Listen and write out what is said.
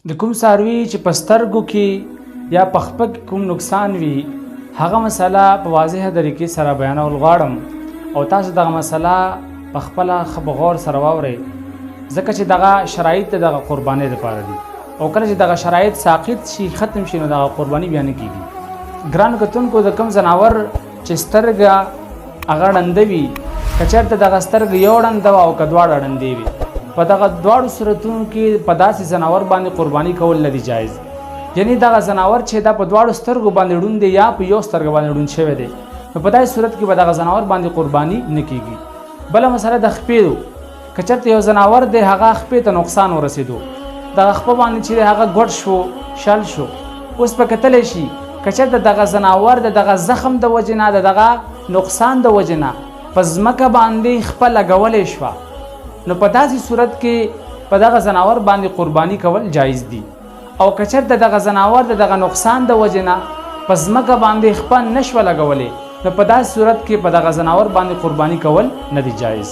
د کوم څاروي چې په سترګو کې یا په خپه کې کوم نقصان وي، هغه مسله په واضحه طریقې سره بیانول غواړم او تاسو دغه مسله په خپله ښه په غور سره واورئ، ځکه چې دغه شرایط د دغه قربانۍ دپاره دي او کله چې دغه شرایط ساقط شي، ختم شي، نو دغه قرباني بیا نه کیږي. ګران کتونکو، د کوم ځناور چې سترګه هغه ړنده وي، که چېرته دغه سترګه یو ړنده وه او که دواړه ړندې وي، په دغه دواړو صورتونو کې په داسې ځناور باندې قرباني کول نه دي جایز. یعنی دغه ځناور چې دا په دواړو سترګو باندې ړوند دی یا په یو سترګه باندې ړوند شوی دی، نو په داسې صورت کې به دغه ځناور باندې قرباني نه کیږي. بله مسله د خپې دو. که چېرته یو ځناور دی، هغه خپې ته نقصان ورسېدو، دغه خپه باندې چې هغه ګوډ شو، شل شو، اوس په کتلی شي، که چېرته دغه ځناور د دغه زخم د وجې نه، د دغه نقصان د وجې نه په ځمکه باندې خپه لګولی شوه، نو په داسې صورت کې په دغه ځناور باندې قرباني کول جایز دي. او که چېرته دغه ځناور د دغه نقصان د وجې نه په ځمکه باندې خپه نشوه لګولی، نو په داسې صورت کې په دغه ځناور باندې قرباني کول نه دي جایز.